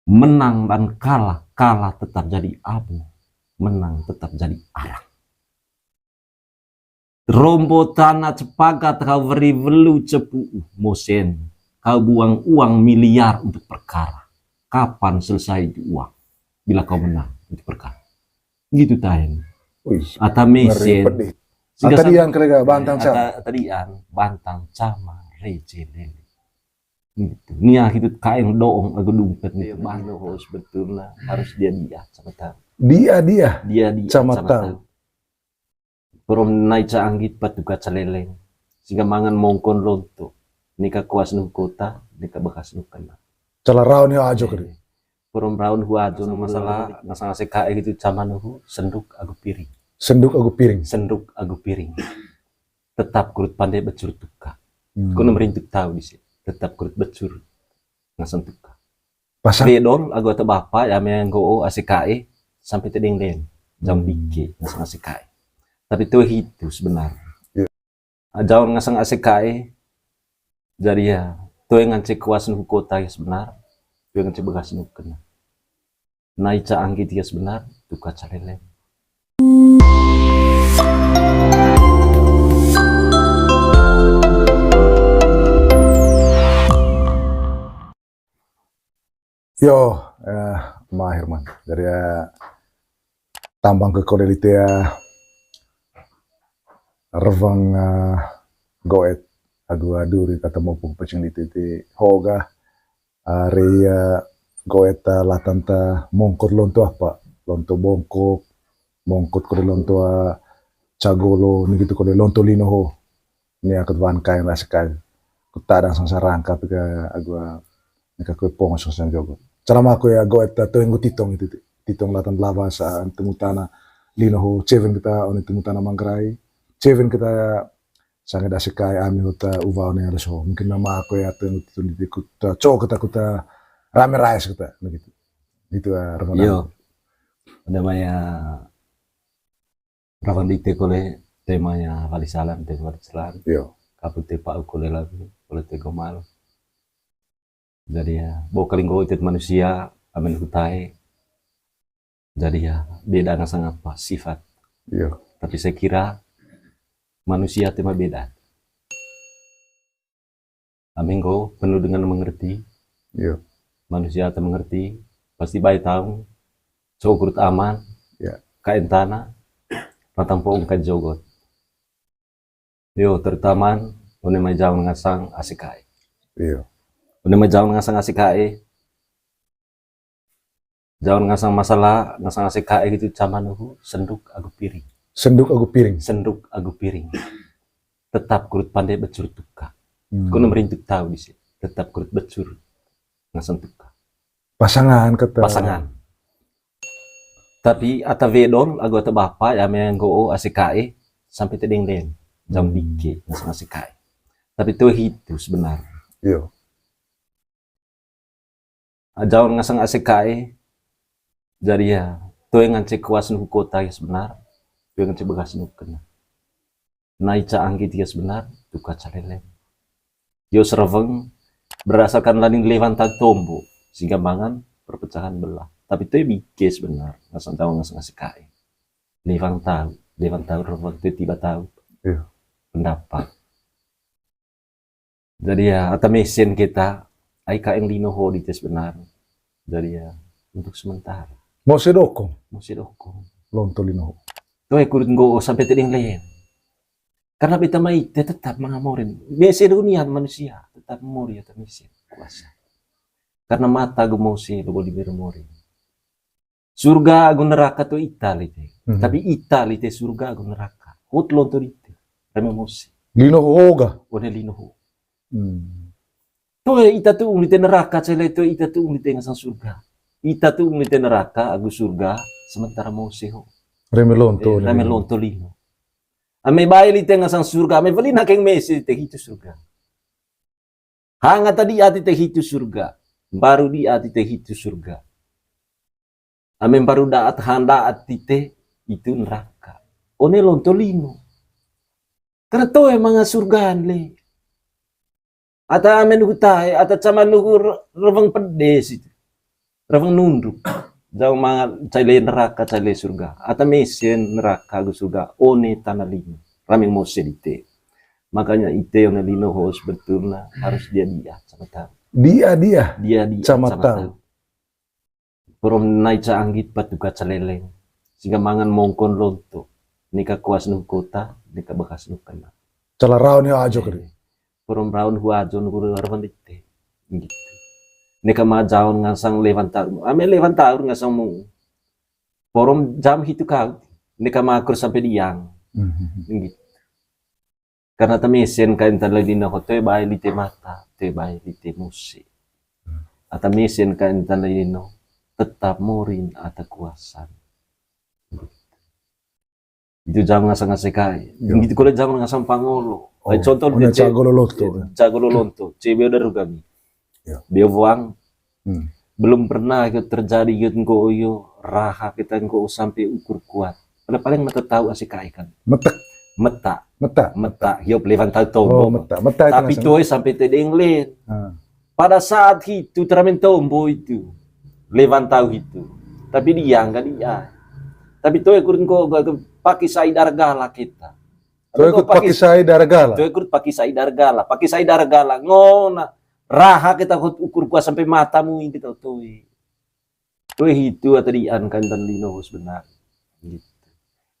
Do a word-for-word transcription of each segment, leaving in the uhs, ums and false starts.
Menang dan kalah, kalah tetap jadi abu, menang tetap jadi arang. Rombo tana cepagat kau weri welu cepu'u, mosen, kau buang uang miliar untuk perkara. Kapan selesai itu uang? Bila kau menang itu perkara. Gitu taen. Wih, ata mesen. Ngeri pedih. Ata dian kira-kira bantang cama. Ata dian bantang cama reje lele. Gitu. Nia hitut kaeng doong agu dumpet nih. Iya, betul. Bahno ho sebetulnya harus dia dia sama tahu. Dia dia. Dia dia sama tahu. Porom nai ca anggit patuka caleleng. Singga mangan mongkon lonto. Nika kuas nuhu kota, nika bekas nuhu kena. Cala raun ya ajo kali. Porom raun hu ajo no masalah, ngasang ase kae gitu cama nuhu, senduk agu piring. Senduk agu piring. Senduk agu piring. Tetap kurut pande becur tuka. Hmm. Kono merintuk tahu di sini. Tetap kurut becur ngasang tuka. Pasang. Bedol agu ata bapa ya me nggo'o ase kae sampai tedeng den. Jam hmm. Bike ngasang ase kae. Tapi tu hitu sebenar. Iya. Ajaon ngasang ase kae. Jadi ya, tu yang ngance kuas nuhu kota ya sebenar. Tu yang ngance bekas nuhu kena. Nai ca anggit ya sebenar, tuka caleleng. Yo, eh, ma Herman. Jadi ya, tambang ke kole lite ya, rewang, eh, goet, agu adu ri tata mopung pecing lite ti hoga, ah, ri, eh, goet, eh, latan ta mongkot lonto apa, lonto bongkok, mongkot kole lonto, eh, cagolo, ni gitu kole lonto lino ho. Ni aku tuan kain rasa kain. Ku tadang sang sarangka pika agu, ah, nika kue pong sang sang jogo. Cara maku ya goet ta toeng gu titong itu ti. Titong latan lava sa temu tana lino ho ceven kita oni temu tana manggarai. Ceven kita sange dasi kai ami hota uva one harus ho. Mungkin nama aku ya toeng gu titong di kuta co kita kuta rame rais kita begitu. Gitu ya Ramadan. Yo. Ada maya Rawan dite kole temanya wali salam, tema wali salam. Iyo. Kapul te pau kole lagu, kole te gomal. Jadi ya, bo kalinggo itet manusia, amen hutae. Jadi ya, beda ngasang apa, sifat. Iyo. Tapi saya kira manusia tema beda. Aminggo penuh dengan mengerti. Iya. Manusia tak mengerti, pasti bae tahu. Cogurut aman, iya. Kain tanah, patang poong kain jogot. Yo, terutama one mai jaun ngasang asik kae. Iya. One mai jaun ngasang asik kae. Jaun ngasang masalah, ngasang asik kae gitu, cama nuhu, senduk agu piring. Senduk agu piring. Senduk agu piring. Tetap kurut pande becur tuka. Hmm. Kono merintuk tahu di sini. Tetap kurut becur ngasang tuka. Pasangan kata. Pasangan. Tapi ata wedol, agu ata bapa, ya me nggo'o asik kae, sampai tedeng den. Jam hmm. Bike, ngasang asik kae. Tapi tu hitu sebenarnya. Iya. Ajaon ngasang asik kae. Jadi ya, tu yang ngance kuas nuhu kota ya sebenar, tu yang ngance bekas nuhu kena. Nai ca anggit ya sebenar, tuka caleleng. Yo sereveng, berdasarkan laning lewan tau tombo, sehingga mangan perpecahan belah. Tapi tu bike sebenar, ngasang tahu ngasang asik kae. Lewan tau, lewan tau reveng tu tiba tau. Iya. Pendapat. Jadi ya, ata mesen kita, ai kaeng lino ho di tes benar. Jadi ya, untuk sementara. Mose dokong. Mose dokong. Lonto lino ho. Toe kurut nggo'o sampai tedeng len. Karena beta mai te tetap mangamorin. Mese do niat manusia, tetap mori ata mesen kuasa. Karena mata gu Mose do bodi bermorin. Surga agu neraka tu ita lite. Mhm. Tapi ita lite surga agu neraka. Hot lonto lite. Reme Mose. Lino ho ga? One lino ho. Hmm. Toe ita tu'ung lite neraka, cele toe ita tu'ung lite ngasang surga. Ita tu'ung lite neraka agu surga, sementara Mose ho. Reme lonto. Eh, reme lonto lino. Ame bae lite ngasang surga, ame weli nakeng mese lite hitu surga. Hanga tadi ati te hitu surga, baru di ati te hitu surga. Ame baru daat handa ati te itu neraka. One lonto lino. Karena toe manga surgaan le. Ata ame nuhu tae, ata cama nuhu re-, reweng pedes itu. Rawang nunduk. Jang manga cai le neraka, cai le surga. Ata mesen neraka agu surga, one tana lino. Rameng mose dite. Makanya ite one lino ho sebetulnya harus dia dia sama tahu. Dia dia. Dia dia sama tahu. Porom nai ca anggit batu kaca leleng. Sehingga mangan mongkon lonto. Neka kuas nuh kota, neka bekas nuh kena. Cala raon ya ajo kali. Porom raon hu ajo nuh kuru arvan dite. Gitu. Neka ma jaon ngasang lewan taur. Ame lewan taur ngasang mu. Porom jam hitu kau. Neka ma akur sampai diang. Gitu. Karena ata mesen ka intan lino ho toe bae lite mata, toe bae lite mose. Ata mesen ka intan lino tetap morin ata kuasan. Itu jam ngasang ngasang kai. Gitu kole jam ngasang pangolo. Ai contoh dia cagolo lonto. Cagolo lonto. Cebe udah rugami. Beo vuang. Belum pernah ikut terjadi ikut nggo oyo raha kita nggo sampai ukur kuat. Pada paling mata tahu asik kai kan. Metek. Meta. Meta. Meta. Hiop levan tahu tombo. Meta. Meta. Tapi toy sampai tedeng len. Pada saat itu teramen tombo itu levan tahu itu. Tapi dia nggak dia. Tapi toy kurun kok pakai saidar gala kita. Toy ikut pakai saidar gala. Toy ikut pakai saidar gala. Pakai saidar gala. Ngona. Raha kita ukur kuat sampai matamu ini kita toy. Toy hitu ata dian kan dan lino ho sebenarnya. Gitu.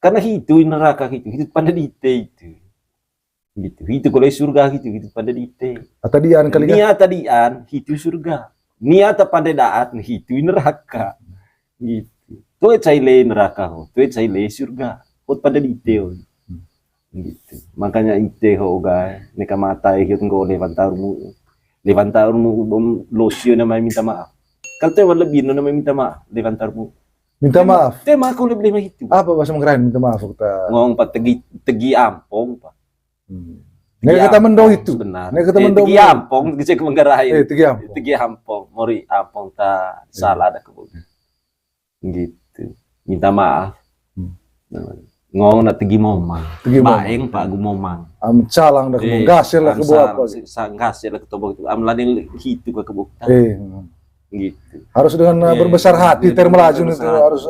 Karena hitu neraka hitu, hitu pada dite itu. Gitu. Hitu kole surga hitu, hitu pada dite. Ata dian kali. Nia ata dian hitu surga. Nia ata pada daat hitu neraka. Gitu. Toy cai le neraka ho, toy cai le surga. Ho pada dite ho. Gitu. Makanya ite ho ga neka mata hiot nggo levan taurmu. Levan taurmu bom losio namanya minta maaf. Kalau toy lebih no namanya minta maaf, levan taurmu. Minta maaf. Tema aku lebih lima itu. Apa bahasa Manggarai minta maaf kita? Ngong pa tegi tegi ampong pa. Neka kita mendo itu. Neka kita mendo tegi ampong, gitu ke Manggarai. Eh, tegi ampong. Tegi ampong, mori ampong ta salah ada kebun. Gitu. Minta maaf. Ngong na tegi momang. Tegi momang. Baeng pa agu momang. Am calang dah kebun. Gasel lah kebun apa. Gasel lah ketobo gitu. Am lading hitu ke kebun. Eh. Gitu. Harus dengan berbesar hati ter melaju itu harus.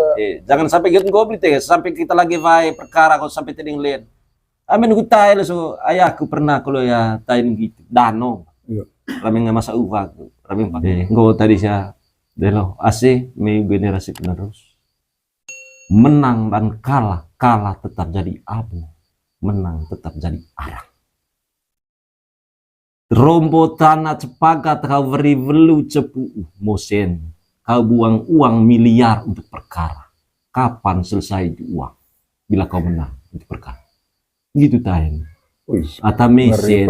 Jangan sampai gitu goblin teh, sampai kita lagi wae perkara kok sampai teding len. Amin ku tai leso ayahku pernah kalau ya tain gitu. Dano. Rame nggak masa uwa, rame pakai. Nggo tadi sia delo ase me generasi penerus. Menang dan kalah, kalah tetap jadi abu, menang tetap jadi arang. Rombo tana cepagat kau weri welu cepu mosen, kau buang uang miliar untuk perkara. Kapan selesai itu uang? Bila kau menang untuk perkara. Gitu taen. Ata mesen.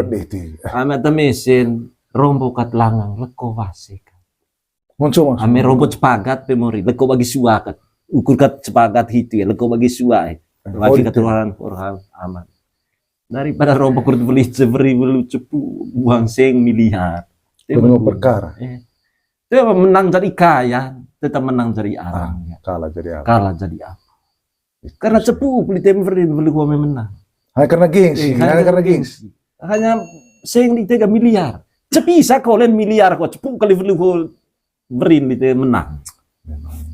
Ame ata mesen rombo kat langang leko wase kat. Ame rombo cepagat pe mori leko bagi sua kat. Ukur kat cepagat hitu ya leko bagi sua eh. Bagi keturunan orang aman. Daripada rombo kurut beli ceberi belu cepu buang seng miliar. Tengok perkara. Itu menang jadi kaya, tetap menang jadi arang. Kalah jadi apa? Kalah jadi apa? Karena cepu beli temperin beli gua menang. Hanya karena gengsi, hanya karena gengsi. Hanya seng di tega miliar. Cepi sa kolen miliar kok cepu kali beli gua berin di menang.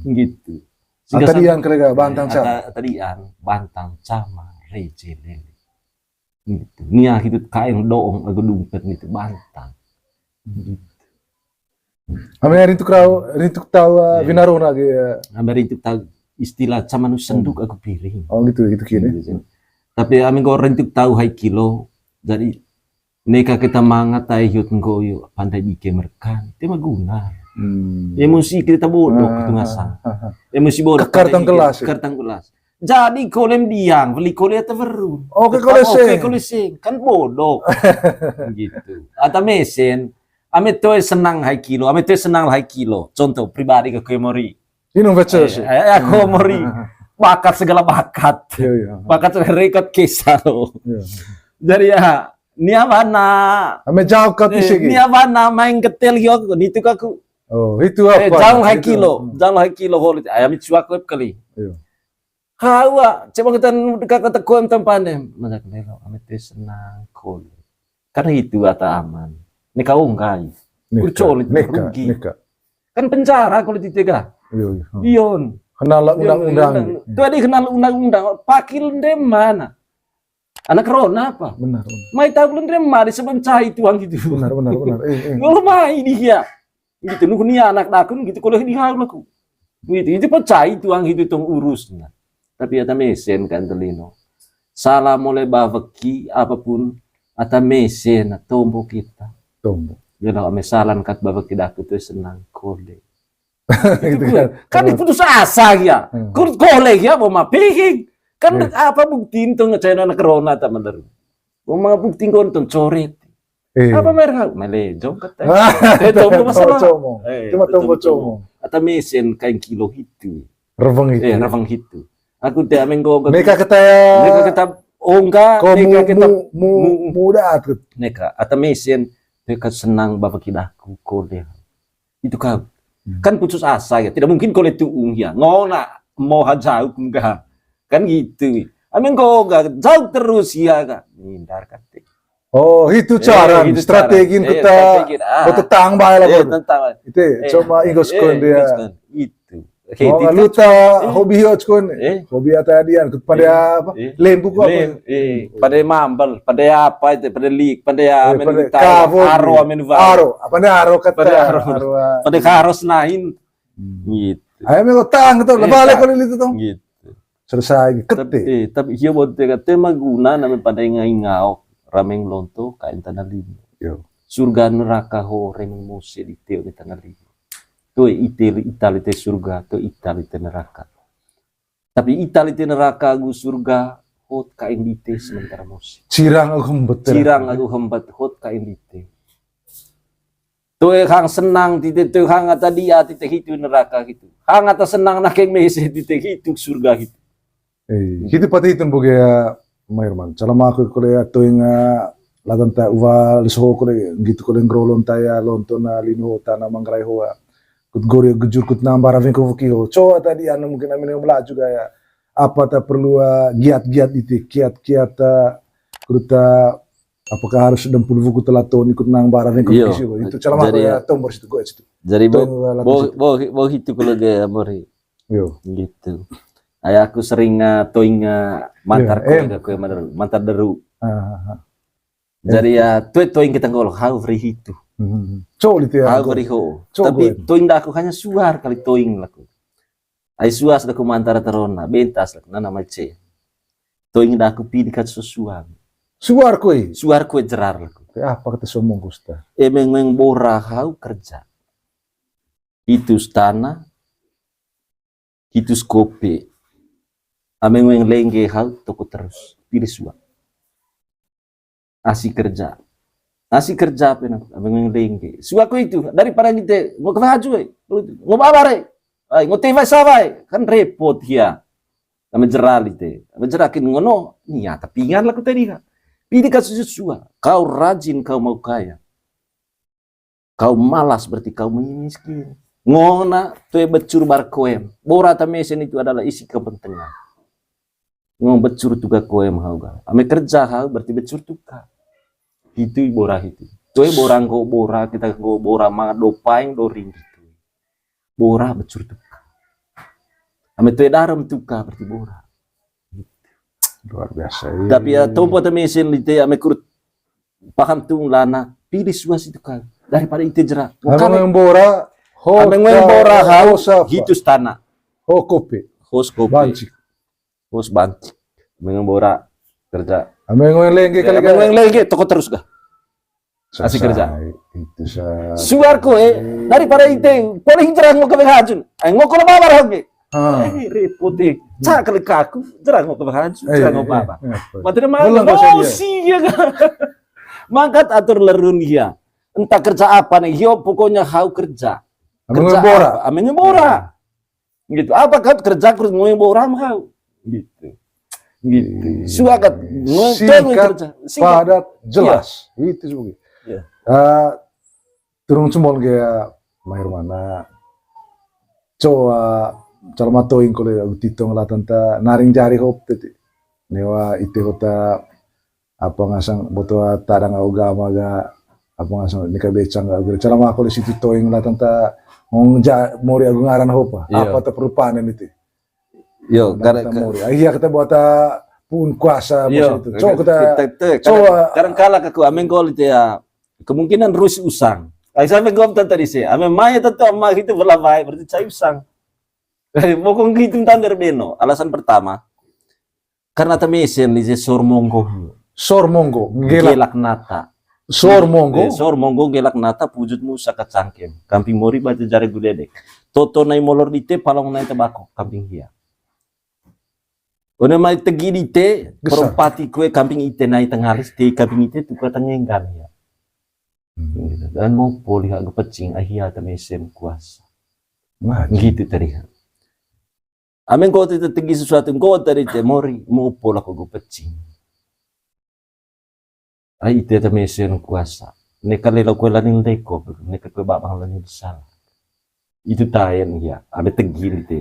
Gitu. Tadi yang kira bantang sama. Tadi yang bantang sama rejelele. Gitu. Nia hitu kain doong agu dumpet gitu bantang. Gitu. Ame rintuk rau, rintuk tau vinarona ge. Ame rintuk tau istilah camanu senduk agu piring. Oh gitu, gitu kiri. Tapi ame go rintuk tau hai kilo. Jadi neka kita mangat tai hiut nggoyo pandai bike merkan. Tema guna. Emosi kita bodoh itu ngasang. Emosi bodoh. Kekar tanggelas. Kekar tanggelas. Jadi kolem diang, beli kole ata weru. Oke, kole seng. Kan bodoh. Gitu. Ata mesen, ame toe senang hai kilo, ame toe senang hai kilo. Contoh pribadi ke kue mori. Ini vecil sih. Eh, aku mori. Bakat segala bakat. Bakat rekod kesa lo. Jadi ya, nia mana? Ame jauh kat isi. Nia mana main ketel yo aku, nitu aku. Oh, itu apa? Jauh hai kilo, jauh hai kilo holit. Ayam cuak web kali. Hawa, cuma kita kata koem tampane. Mana lelo, ame te senang kole. Karena itu ata aman. Neka ongkai. Kurcol itu rugi. Neka. Kan penjara kalau di tega. Iyo, iyo. Hmm. Dion. Kenal undang-undang. Tuh ada kenal undang-undang. Pakil ndemana. Anak rona apa? Benar, benar. Mai tahu ndemana sebab cai tuang gitu. Benar, benar, benar. Eh, eh. Kalau mai dia. Gitu, nunggu nia anak dakun gitu, kalau di hau laku. Gitu, itu pecah itu ang itu tong urus. Nah. Tapi ata mesen kan telino. Salah mulai baweki apapun, ata mesen, nah, tombo kita. Tombo. Dia lah, ame salan kat baweki daku tuh senang kole. Itu gitu kan. Kan diputus asa ya. Hmm. Kut kole ya, mau mapihing. Kan apa bukti itu ngecek anak rona tak bener. Mau bukti nonton coret. Eh. Apa merek? Male jong kata. Eh, tombo masalah. Tombo como. Eh, cuma tombo como. Ata mesen kain kilo hitu. Reveng hitu. Eh, reveng hitu. Aku teh ameng go. Neka kata ya. Neka kata ongga, neka kata mu, mu, mu, muda atut. Neka ata mesen, neka senang baweki daku kole. Itu kau. Hmm. Kan putus asa ya. Tidak mungkin kole tuung ya. Ngona mau hajau enggak. Kan gitu. Ameng go ga jauh terus ya ga. Mindar kate. Oh, itu cara strategi kita. Strategi, ah. Kota tang bae lah, eh, kota tang bae. Itu cuma ingkos kon dia. Itu. Mau luta hobi ho kon. Hobi ata dian, pada apa? Lembu ko apa? Pada mambal, pada apa itu? Pada lik, pada amen aro, amen aro. Apa nih aro kata? Pada aro. Pada karos nain. Hmm. Gitu. Ayo melo tang tuh, balik kali itu tuh. Gitu. Selesai, kete. Tapi, eh, tapi hia bonte kate maguna name pada ngai ngaok, rameng lonto, kain tanah limo. Yo. Surga neraka ho, remeng Mose di teo di tanah limo. Toe ite, ita lite surga, toe ita lite neraka. Tapi ita lite neraka agu surga, hot kain dite sementara Mose. Cirang agu hembet. Cirang agu hembet, hot kain dite. Toe hang senang tite, toe hang ata dia tite hitu neraka hitu. Hang ata senang nakeng mese tite hitu surga hitu. Eh, hitu pati hitun boge ya, Mairman. Calama aku kole ya, toing, eh, latanta uwa liso kole, gitu kole ngrolon taya, lontona, lino, tana, manggarai hoa. Kut gori gejur kut nambara vengko vuki ho. Coa tadi anu mungkin amin yang melaju gaya. Apa tak perlu, eh, giat-giat ite, kiat-kiat, eh, kuruta Apakah harus dempul wuku telaton ikut nang bara vengko. Iyo, isi, itu calama jari ya, tombor situ, gua situ. Jari bo, bo, bo, bo hitu kalau gaya mori. Yo. Gitu. Ayahku sering, eh, toing, eh, mantar kue, em, ke kue mantar, mantar deru. Ah, ah, ah. Jari ya, tue toing kita ngolok, hau fri hitu. Hmm. Cok, itu ya, hau fri ho. Tapi toing daku hanya suar kali toing laku. Ai suas daku mantara tarona, bentas laku nana mai ce. Toing daku pidi kat so suang. Suar koi. Suar koi jerar laku. Te apa kata somong kusta? Emeng meng bora hau kerja. Hitus tana, hitus kope. Ameng meng lengge hau toko terus. Pidi suang. Asi kerja. Asi kerja pena, ameng meng lengge. Suaku itu, daripada ngite, ngo kena haju, eh. Ngo babar, eh. Ai, ngo teva sawa, eh. Kan repot hia. Ame jeral ite. Ame jerakin ngono, nia tapi ingan laku tadi, Kak. Pidi kasusut sua. Kau rajin, kau mau kaya. Kau malas berarti kau miskin. Ngona tue becur bar koem. Bora ta mesen itu adalah isi kepentingan. Ngona becur tuka koem hau ga. Ame kerja hau berarti becur tuka. Hitu bora hitu. Tue bora nggo bora, kita nggo bora ma do paing do ring gitu. Bora becur tuka. Ame tue darem tuka berarti bora. Luar biasa, iya. Tapi ya, tompo ta mesen lite ame kurut paham tung lana, pidi suas itu kan. Daripada ite jerak. Ame meng bora, ho, ame meng bora, hau, hitus tana. Ho kopi. Hos kopi. Banci. Hos banci. Ame meng bora kerja. Ame meng lengge kali, ame meng lengge, toko terus ga. Asi kerja. Itu sa- Suar ko, eh, daripada ite, paling jerak ngo kebe hajun. Ai ngo kono babar hage. Eh, repot, eh. Ca kali kaku, jerak ngo kebe hajun, jerak ngo babar. Materi mah emosi ya kan. Mangkat atur lerun dia. Entah kerja apa nih, yo pokoknya hau kerja. Ame meng bora. Ame meng bora. Gitu. Apa kan kerja terus ngomong orang mau. Gitu. Gitu. Suakat. Singkat, padat, jelas. Itu sebagai. Iya. Eh, turun semua ke Mairmana. Coa, calama toing kole uti tong latanta naring jari hop tete. Newa ite hota apa ngasang boto tadang au gama ga, apa ngasang nika becang ga, calama kole situ toing latanta Ngong ja mori agu ngaran hopa. Iyo. Apa te perlu panen itu? Iyo, gara-, mori. Ah, iya, kita buat, ah, pun kuasa. Iyo, musim itu. Coba kita, kita, kita, coba. Kadang, kadang kala aku, ame nggo lite ya. Kemungkinan rusi usang. Ai, sampe nggo tadi sih. Ame mai tentu ama gitu bela baik, berarti cai usang. Mokong gitu tanda beno. Alasan pertama, karena ata mesen ni je sor monggo. Sor monggo, nggelak. Nggelak nata. Sor monggo. Eh, sor monggo nggelak nata, pujut musa kacangkem. Kamping mori batu jare gudedek. Toto nai molor dite, palong nai tebako, kamping hia. One mai tegi dite, geser. Perompati kue kamping ite nai tengalis, te kamping ite tuka tengenggan ya. Hmm. Dan mau poli hak gepecing, ahia ata mesen kuasa. Nah, gitu tadi. Ame nggo te tegi sesuatu, nggo tadi te mori, mupo lako gu pecing. Ai ite ata mesen kuasa. Neka lelo kue lanin leko, neka kue babang lanin sala. Itu taen ya, ame tegi lite.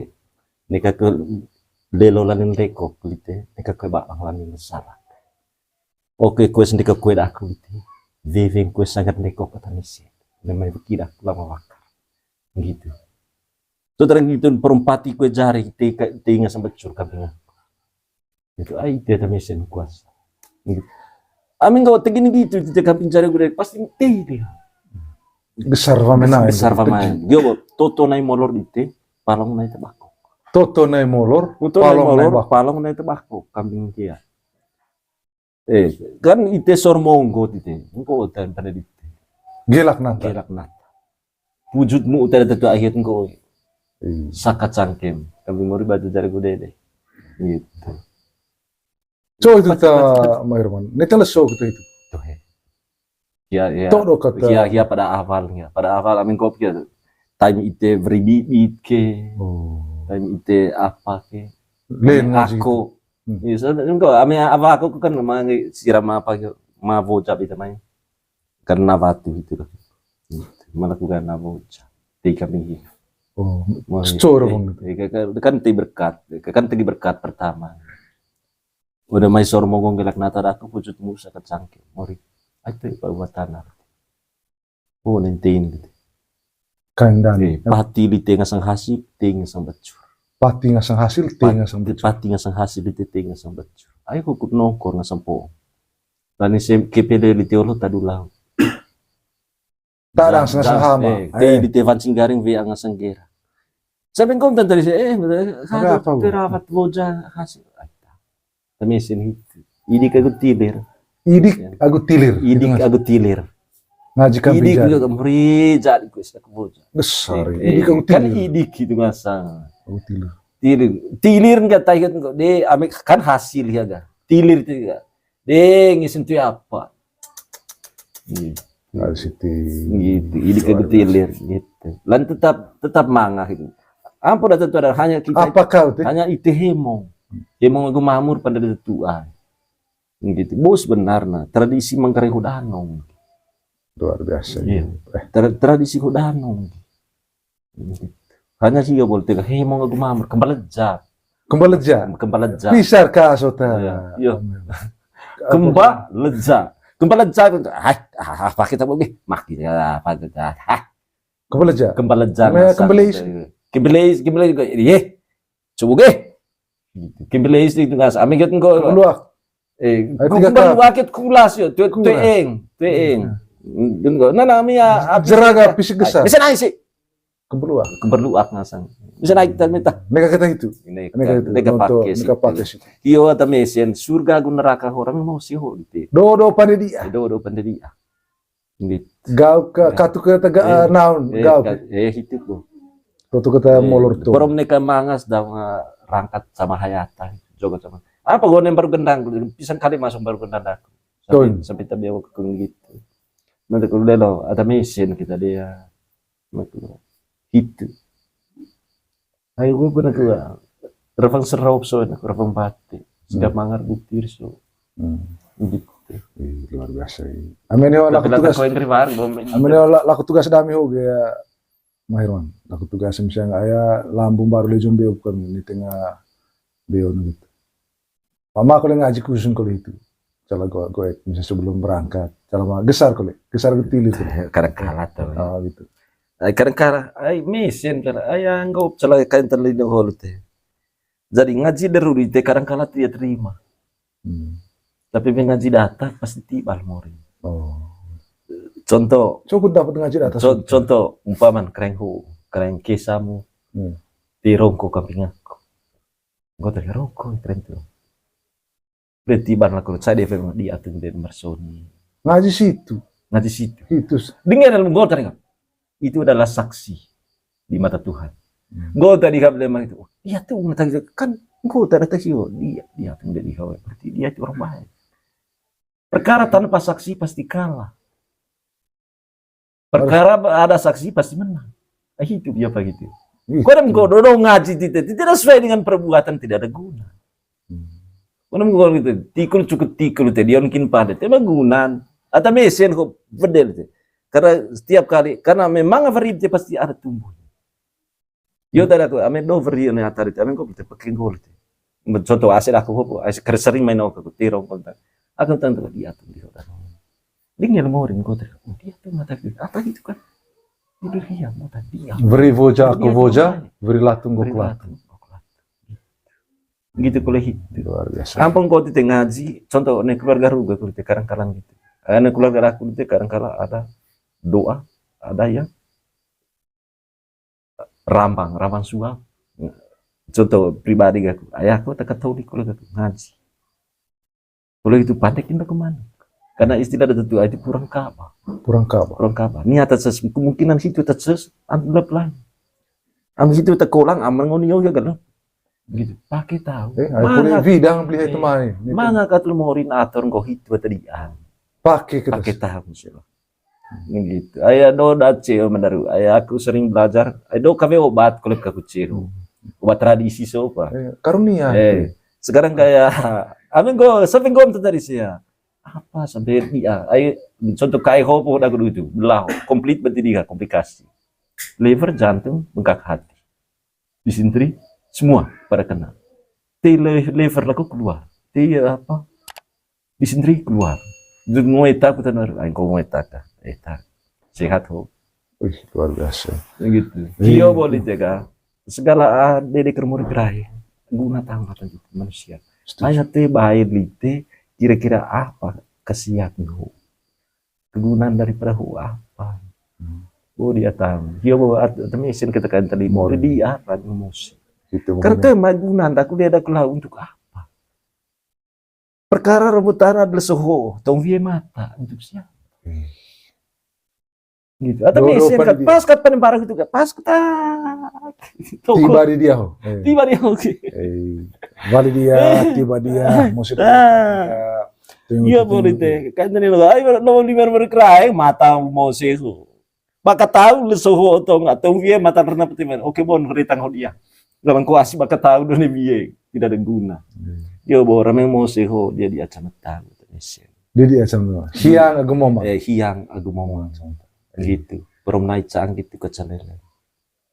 Neka kue lelo lanin leko lite, neka kue babang lanin sala. Oke, kue sendika kue daku lite. Veveng kue sangat leko kata mesen. Namanya bekidak lama wakar. Gitu. Tuh terang gitu, perompati kue jari, te, te ingat sampai curka bingung. Itu ai, te ata mesen kuasa. Gitu. Ame nggo tegini gitu, te kamping jari gue pasti te dia. Geser wamena. Geser wamena. Dia bo, toto nai molor dite, palong nai tebako. Toto nai molor, toto nai palong nai molor, bako. Palong nai tebako, kamping kia. Eh, kan ite sor monggo tite. Engko utan pada dite. Gelak nata. Gelak nata. Wujudmu utan tetu akhir engko. Iya. Saka cangkem. Kami mori batu jari gede deh. Gitu. So itu ta Mairman. Neta leso kita itu. Tuh, he. Ya, ya. Tok do kata. Ya, ya, pada awalnya. Pada awal, amin, kop ya. Time ite beri bibit ke. Oh. Time ite apa ke. Len ngaji aku. Hmm. Iya, so, engko, ame apa aku kan mangi siram apa ke. Ma bocap ita main. Karena batu itu lah. Malah ku karena bocap. Tiga minggu. Oh, mau store itu, bang. Iya, kan, kan ti berkat. Kan ti berkat pertama. Udah mai sor monggo gelak nata daku, pucut musa kecangke. Mori. Ai, tu, Pak, buat tanah. Oh, nentein gitu. Kain dan. Eh, pati lite ngasang hasil, te ngasang becur. Pati ngasang hasil, te ngasang becur. Pati ngasang hasil, lite te ngasang becur. Ai, kukut nongkor ngasang po. Lani sem-, kepede lite olo tadu lau. Tadang das, sengasang das, hama. Eh, te, eh, lite fancing garing, we angasang gera. Sampai ngkom tadi sih, eh, betul. Ada apa, Bu? Terapat loja hasil. Ai, ta. Tamisin hitu. Idik agu tilir. Idik agu tilir. Idik agu tilir. Ngaji kami idik jari. Juga kemeri jadi ku istilah keboja. Besar. Eh, idik agu tilir. Kan idik itu ngasang. Agu tilir. Tilir. Tilir enggak tahu enggak. De, ame kan hasil ya, ga. Tilir itu ya. De, ngisin tu apa? Iya. Dari situ. Gitu, idik agu tilir gitu. Lan tetap, tetap mangah itu. Ampun, dah tentu ada, hanya kita. Apa kau, teh? Hanya ite hemong. Hemong agu mamur pada tetua. Gitu. Bos benar, nah, tradisi Manggarai ho danong. Luar biasa. Iya. Eh. Tra-, tradisi ho danong. Gitu. Hanya sih ya boleh tegas, hemong agu mamur, kembal leja. Kembal leja. Kembal leja. Pisar ka sota. Iya. Iya. Kembal leja. Kembal leja. Hai, ah, ah, pakai tak boleh. Maki ya, apa kita? Hah. Kembal leja. Kembal leja. Kembal leja. Kembal leja, kembal leja. Iya. Coba ge. Gitu. Kembali istri itu ngas. Ami gitu engko. Keluar. Eh, eh, tiga kali. Keluar ket kulas yo. Tueng, tueng. Nah, nah, ami ya, jeraga fisik geser. Bisa naik sih. Keberluak. Keberluak ngasang. Bisa naik kita minta. Neka kita itu. Neka kita itu. Neka pakai sih. Iyo, ata mesen surga agu neraka orang mau sih ho gitu. Dodo pandai dia. Dodo pandai dia. Gitu. Gau ke, katu ke tega, eh, naon, eh, gau. Eh, itu ku. Tutu kata, eh, molor tu. Borom neka mangas dang, eh, rangkat sama hayata, joget sama. Apa gua nem baru gendang, pisang kali masuk baru gendang aku. Sampai, sampai tabi aku kekeng gitu. Nanti kalau udah lo, ada mesin kita dia. Gitu. Ayo, gue pernah ke Ravang Serop, so, enak, Ravang Bate. Sedap mangar butir, so. Hmm. Gitu. Ih, luar biasa, ih. Amin ya, laku tugas. Amin ya, la-, laku tugas dami ho ge, Mairwan. Laku tugas misalnya aya lambung baru le jombe bukan di tengah beo gitu. Mama aku ngaji khusus kali itu. Salah gua, gua, misalnya sebelum berangkat, salah mama, geser kali, geser ke tilir kali. Kadang kalah tuh. Oh, gitu. Ai kadang kala, ai mesen kala, ai anggap salah kain terlindung holu te. Jadi ngaji daruri te kadang kala tidak terima. Hmm. Tapi mengaji data pasti tiba mori. Oh. Contoh, cukup dapat ngaji data. Contoh, umpaman kereng hu, kereng kesamu, hmm, di rongko kamping aku. Nggota rongko kereng tu. Berarti ban laku saya dia memang dia tuh dia mersoni. Ngaji situ. Ngaji situ. Itu. Dengan dalam nggota dengan. Itu adalah saksi di mata Tuhan. Hmm. Nggota di dalam itu. Oh, dia tuh mata itu kan nggota ada tahu dia dia tuh dia di hawa. Berarti dia itu orang baik. Perkara tanpa saksi pasti kalah. Perkara ada saksi pasti menang. Ah, itu dia apa gitu. Kau dah kau dodo ngaji tite, tite dah sesuai dengan perbuatan tidak ada guna. Hmm. Kau dah kau gitu, tikul cukup tikul te, dia mungkin pada, tema gunan. Atau mesen kok bedel te. Karena setiap kali, karena memang apa te pasti ada tumbuh. Yo, tada aku, ame do veri ne atari, ame kok kita pakai gol te. Contoh, ase aku hopo, ase sering main aku, aku tirong kontak. Aku tentang dia tuh di hotel. Dia ngel morin kok, oh, dia tuh mata gitu. Apa gitu kan? Tidur dia, mata dia. Beri voja, aku voja, beri latung, aku latung. Gitu kuliah itu. Luar biasa. Ampun kok tite ngaji, contoh ne keluarga ruga kuliah te kadang-kadang gitu. Eh, ne keluarga aku te kadang-kadang ada doa, ada yang rambang, rambang suap. Contoh pribadi aku, ayahku tak Katolik kuliah aku ngaji. Kuliah itu pantek indah kemana? Karena istilah ada tentu itu kurang kaba. Kurang kaba. Kurang kaba. Ni atas ses-, kemungkinan situ atas ses, am-, lep lain. Am situ tak kolang, aman ngoni yo ya kan. Gitu. Pakai tahu. Eh, ayo kuliah bidang beli itu main. Gitu. Manga katul morin atur nggo hitu tadi an. Pakai kita. Pakai tahu, misalnya. Gitu. Aya do dace mendaru. Aya aku sering belajar. Aya do kafe obat kalau aku ciro. Hmm. Obat tradisi sopa. Eh, karunia. Eh, sekarang kayak, amin go, sampai go tadi sih ya. Apa sampai dia? Ayo, contoh kayak hopo dah kudu itu. Belah, komplit berarti dia komplikasi. Liver, jantung, bengkak hati. Disentri, semua pada kena. Te le-, liver laku keluar. Te apa? Disentri keluar. Ngoe tak, aku tanya, "Ai, kau ngoe tak kah?" Eh, tak. Sehat ho. Wih, luar biasa. Gitu. Iya. Kio boleh jaga. Segala, ah, dede kermur gerai. Guna tambah tuh manusia. Setuju. Ayah te bae lite, kira-kira apa kesiat ho? Kegunaan daripada ho apa? Hmm. Oh, dia tahu. Dia bawa at-, atau mesin kita kan tadi. Mau di apa emosi? Itu karena makanya. Te magunaan, aku dia ada kelau untuk apa? Perkara rebutan adalah soho, tong wie mata untuk siapa? Hmm. Gitu. Atau mesin kan pas kat panen barang itu kan pas ketak. Tiba di dia ho. Eh. Tiba di dia ho. Eh. Bali dia, tiba dia, maksudnya. Iya, boleh teh. Kan tadi lo, ayo, lo lima ribu kerai, mata mau seho. Baka tahu le soho tong, atau wie mata pernah petiman. Oke, bon, beri tanggung dia. Dalam kuasi baka tahu doni biye, tidak ada guna. Hmm. Yo, bo, ramai mau seho, dia di acara tahu, mesin. Dia di acara tahu. Hiang agu mama. Eh, hiang agu mama. Hmm. Gitu. Perom naik cang gitu ke calele.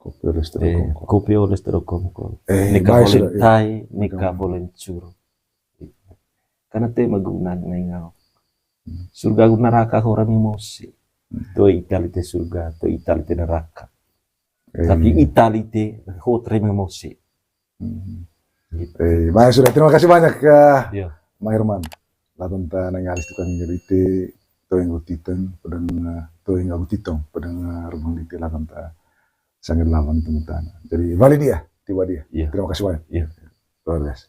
Kopi oles terokong. Eh, kopi oles terokong. Eh, neka boleh tai, neka boleh cur. Karena te magunaan ngai ngau. Hmm. Surga agu neraka ho rame mose. Hmm. Toe ita lite surga, toe ita lite neraka. Eh. Tapi ita lite ho rame mose. Hmm. Gitu. Eh, baik, sudah. Terima kasih banyak, eh, iya. Mang Herman. Latenta nang alis tukang jadi te, toe nggo titeng, pedang, eh, toe nggo titong, pedang, eh, rumah dite latenta. Sangat lawan teman tanah. Jadi, balik dia, tiba dia. Iya. Terima kasih banyak. Iya. Luar biasa.